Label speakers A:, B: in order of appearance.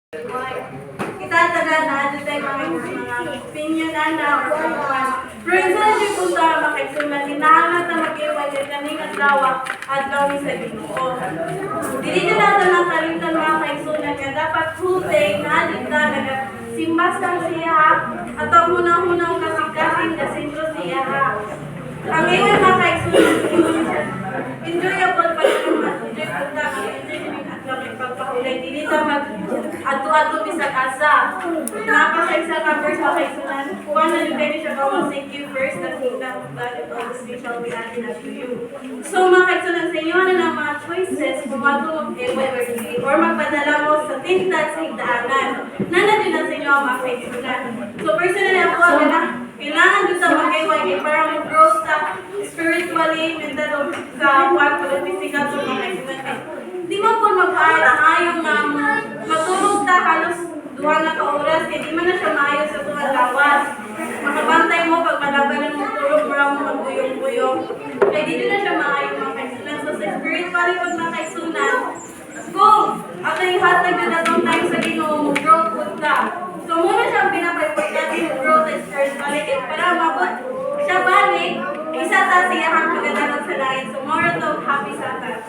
A: Kita tanan na adto tay mga opinion ana or mga. Pero insa na jud kung ta, mga kaigsunan, kinahanglan ta mag-iwan kay kaning adlaw, adlaw ni sa Ginoo. Dili na nato nakalimtan, mga kaigsunan, nga dapat whole day na ta nagasimba sa siya at ang hunang-hunang kasing-kasing gasentro siya ha. Ang ingon, mga kaigsunan, enjoyable pa rin, enjoy po ta, enjoy kami adlaw kay pagpahulay. Dili ta mag adto-adto bisag asa. Naa sa isa ka verse, mga kaigsunan, kuha na jud kayo siya kawa, "Seek you first the kingdom of God and all these things shall be added unto you." So mga kaigsunan, sa inyo na lang mga choices kung mato mag-eway or dili, or magpadala mo sa tinta sa higdaanan. Nana din na sa inyo ang mga kaigsunan. So personally ako, na kailangan dito sa mag-eway kay para mag-grow sa spiritually, mental, sa kwan ko, physical sa mga kaigsunan. Kay di mo po magpaayo nga matulog ta halos 2 na ka oras kay di man na siya maayo sa tuwang lawas. Makabantay mo pag malabanan mo tulog, mura mo magbuyong-buyong. Kay di na siya maayo, mga kaigsunan. So sa spiritually pag mga kaigsunan, kung ato ihatag yun atong time sa Ginoo, mo grow pud ta. So muna siya ang pinaka-importante, mo grow sa spiritually kay para mabot siya balik, isa ta siyahang pagadalan sa langit. So more to happy Sabbath.